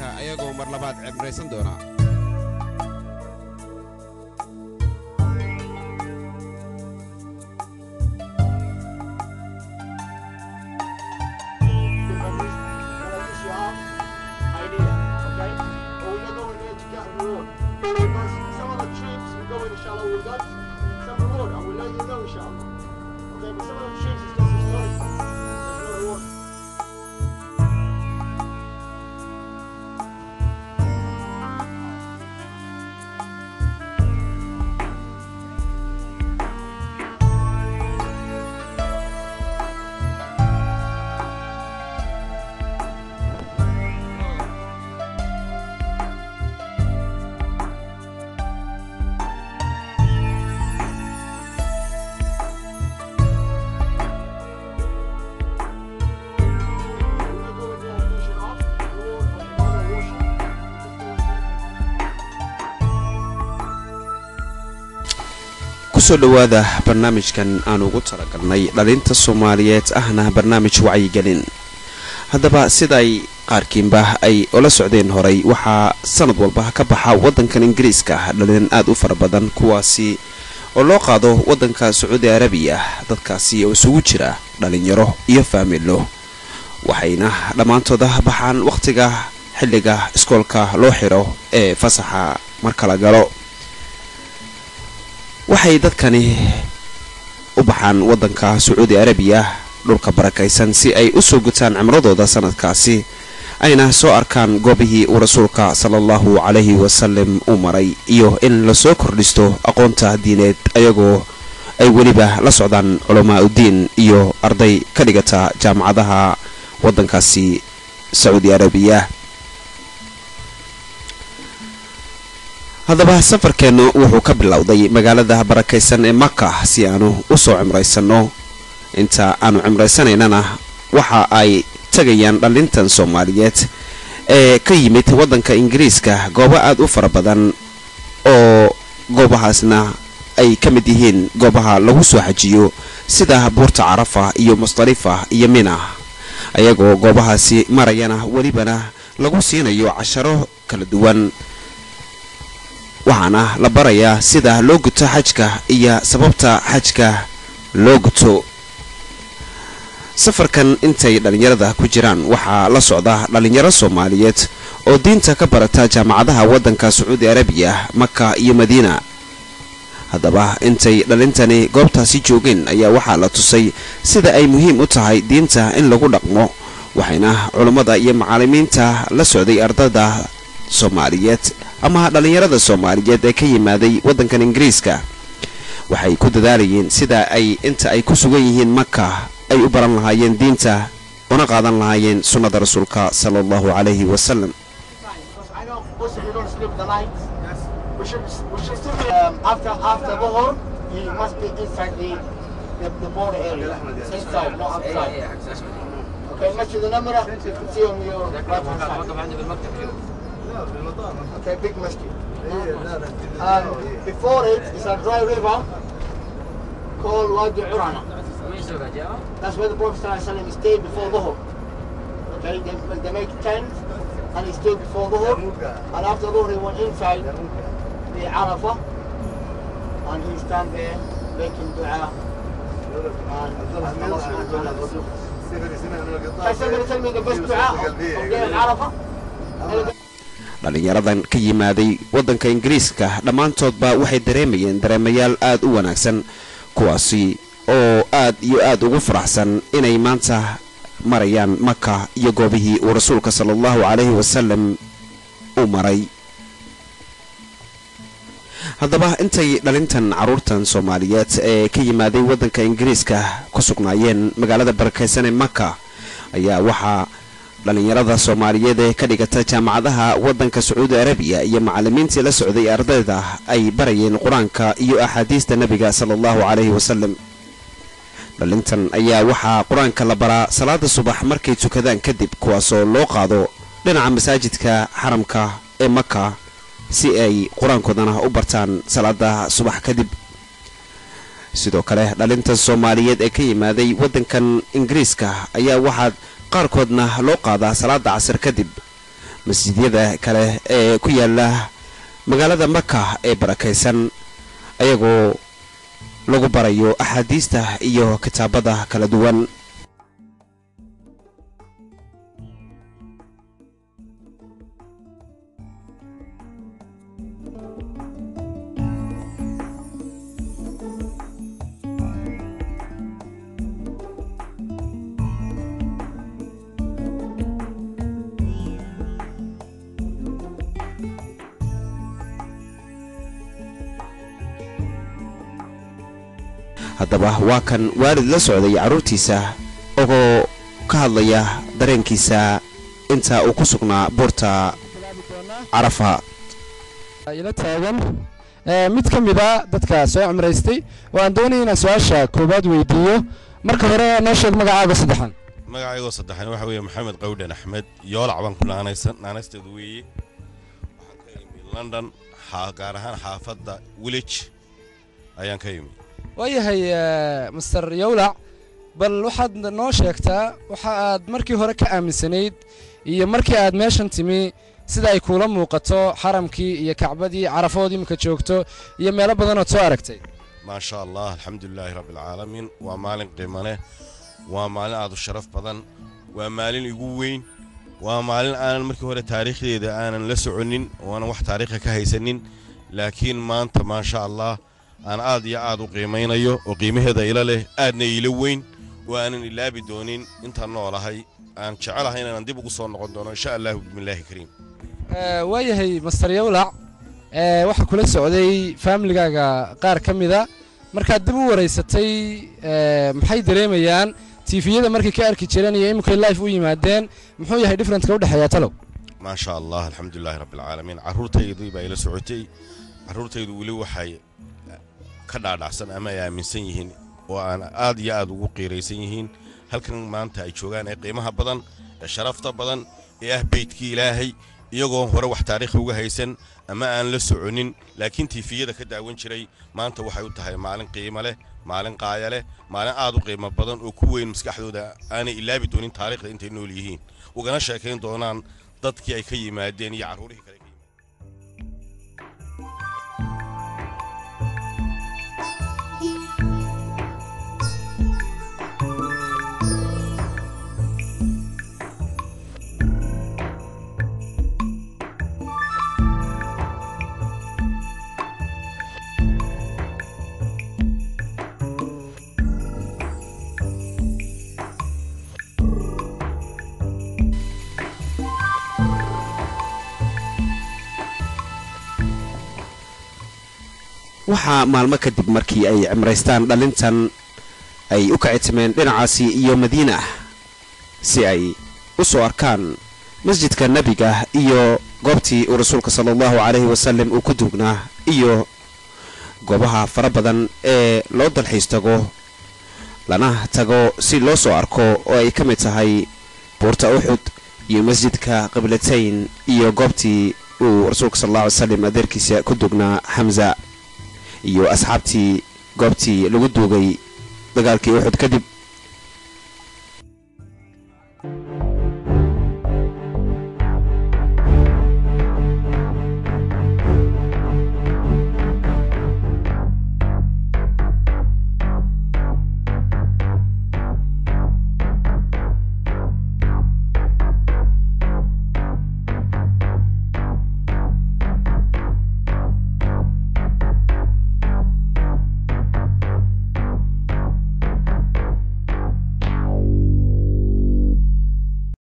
Waddanka ayagoo mar labaad cimraysan doona. At least you have idea, okay? But we're not going there to get reward. Because some of the trips we go in, inshallah, we got some reward and we'll let you know, inshallah. Okay, but some of the trips is just historical. There's no reward. We're not going there intention of reward or ibadah worship. We're just going there. Kusoo dhowaada barnaamijkan aan ugu talagalnay dhalinta Soomaaliyeed, ahna barnaamij wacyigelin. Haddaba, siday qaarkiinba ay ula socdeen horay, waxaa sanad walba ka baxa waddankan Ingiriiska dhalin aad u fara badan, kuwaasi oo loo qaado waddanka Sacuudi Arabiya. Dadkaasi oo isugu jira dhalinyaro iyo faamilo, waxayna dhammaantooda baxaan wakhtiga xilliga iskoolka loo xiro ee fasaxa marka la galo. Waxay dadkani u baxaan waddanka Sacuudi Arabiya, dhulka barakaysan, si ay u soo gutaan cimradooda sanadkaasi, ayna soo arkaan goobihii uu rasuulka sala Allahu calayhi wasalam u maray, iyo in lasoo kordhisto aqoonta diineed, ayagoo ay weliba la socdaan culamaa udiin iyo arday ka dhigata jaamacadaha waddankaasi Sacuudi Arabiya. Haddaba, safarkeennu wuxuu ka bilowday magaalada barakaysan ee Maka si aanu u soo cimraysanno. Inta aanu cimraysanaynana, waxa ay tagayaan dhallintan Soomaaliyeed ee ka yimid waddanka Ingiriiska goobo aad u fara badan, oo goobahaasna ay ka mid yihiin goobaha lagu soo xajiyo sida buurta Carafa iyo Musdalifa iyo Mina, ayagoo goobahaasi marayana welibana lagu siinayo casharo kala duwan. Waxaana la barayaa sida loo guto xajka iyo sababta xajka loo guto. Safarkan intay dhallinyarada ku jiraan, waxaa la socda dhallinyaro Soomaaliyeed oo diinta ka barata jaamacadaha waddanka Sacuudi Arabiya, Maka iyo Madiina. Haddaba, intay dhalintani goobtaasi joogeen ayaa waxaa la tusay sida ay muhiim u tahay diinta in lagu dhaqmo, waxayna culummada iyo macallimiinta la socday ardada Soomaaliyeed ama dhallinyarada Soomaaliyeed ee ka yimaaday waddankan Ingiriiska waxay ku dadaalayeen sida ay inta ay ku sugan yihiin Maka ay u baran lahaayeen diinta una qaadan lahaayeen sunnada rasuulka sala Allahu calayhi wasalam. Because I know most of you don't sleep the night. We should still be, after Dhuhr, you must be inside the border area. Inside, not outside. Okay, Masjid al-Namira, you can see on your right hand side. Okay, big masjid. And before it is a dry river called Wadi Urana. That's where the Prophet ﷺ stayed before Dhuhr. Okay, they make tents and he stayed before Dhuhr. And after Dhuhr he went inside the Arafah and he stand there making dua and ask Allah subhanahu wa ta'ala forgive us. Can somebody tell me the best dua of day of Arafah? Dhallinyaradan ka yimaaday waddanka Ingiriiska dhammaantoodba waxay dareemayeen dareemayaal aad u wanaagsan, kuwaasi oo aad iyo aad ugu faraxsan inay maanta marayaan Maka iyo goobihii uu rasuulka sala Allahu calayhi wasalam u maray. Haddaba, intay dhalintan carruurtan Soomaaliyeed ee ka yimaaday waddanka Ingiriiska ku sugnaayeen magaalada barakaysan ee Maka, ayaa waxaa dhallinyarada Soomaaliyeed ee ka dhigata jaamacadaha waddanka Sacuudi Arabiya iyo macallimiintii la socday ardayda ay barayeen Qur-aanka iyo axaadiista nebiga sala Allahu calayhi wasalam. Dhalintan ayaa waxaa Qur-aanka la baraa salaada subax markay tukadaan kadib, kuwaasoo loo qaado dhinaca masaajidka xaramka ee Maka si ay Qur-aankoodana u bartaan salaada subax kadib. Sidoo kale, dhalintan Soomaaliyeed ee ka yimaaday waddankan Ingiriiska ayaa waxaa qaarkoodna loo qaadaa salaada casar kadib. Masjidyada kale ee ku yaala magaalada Maka ee barakaysan, ayagoo lagu barayo axaadiista iyo kitaabada kala duwan. Haddaba waa kan waalid la socday carruurtiisa oo ka hadlaya dareenkiisa inta uu ku sugnaa buurta Carafa. Ila taagan mid ka mid a dadka soo cumraystay oo aan doonaya inaan su-aasha koowaad weydiiyo. Marka hore noo sheeg magacaaga saddexan. Magacaygoo saddexan waxa weeye Maxamed Qawdhan Axmed Yoolac baan ku naanaysan, naanaysteedu weeye. Waxaan ka imi London, gaar ahaan xaafadda Woolwich ayaan ka imi. Waayahay, Mister Yowlac, bal waxaad noo sheegtaa waxa aad markii hore ka aaminsanayd iyo markii aad meeshan timi sida ay kuula muuqato xaramkii iyo Kacbadii Carafood imika joogto iyo meelo badanood soo aragtay. Maasha Allah, alxamdulilaahi rabbi alcaalamiin. Waa maalin qiimo leh, waa maalin aad u sharaf badan, waa maalin igu weyn, waa maalin aanan markii hore taariikhdeeda aanan la soconin oo aanan wax taariikha ka haysanin, laakiin maanta maasha Allah aan aad iyo aad u qiimaynayo oo qiimaheeda ila leh, aadna iila weyn oo aanan ilaabi doonin intaan noolahay, aan jecelahay inaanan dib ugu soo noqon doono insha Allahu bismillaahi kariim. Waayahay, Mister Yowlac, waxaa kula socday faamiligaaga qaar ka mida. Markaad dib u waraysatay, maxay dareemayaan TV-yada markay ka arki jireen iyo iminkay live u yimaadeen? Muxuu yahay difference-ka u dhexeeya talow? Maasha Allah, alxamdulilaahi rabbi alcaalamiin. Carruurtaydii baa ila socotay. Carruurtaydu weli waxay ka dhaadhacsan ama ay aaminsan yihiin oo aan aad iyo aad ugu qiiraysan yihiin halkan maanta ay joogaan ee qiimaha badan ee sharafta badan ee ah beytkii Ilaahay, iyagoon hore wax taariikhi uga haysan ama aan la soconin, laakiin TV-yada ka daawan jiray. Maanta waxay u tahay maalin qiimo leh, maalin qaaya leh, maalin aad u qiimo badan oo ku weyn maskaxdooda, aanay ilaabi doonin taariikhda intay nool yihiin, ugana sheekayn doonaan dadkii ay ka yimaadeen iyo carruurihii kale ka yimaadeen. Waxaa maalmo kadib markii ay cimraystaan dhalintan ay u kicitimeen dhinacaasi iyo Madiina si ay u soo arkaan masjidka Nebiga iyo goobtii uu Rasuulka sala Allahu calayhi wasalam uu ku duugnaa iyo goobaha fara badan ee loo dalxiis tago lana tago si loo soo arko, oo ay ka mid tahay buurta Uxud iyo masjidka Qiblatayn iyo goobtii uu Rasuulka sal alla alay slam adeerkiisa ku duugnaa Xamsa iyo asxaabtii, goobtii lagu duugay dagaalkii Uxud kadib.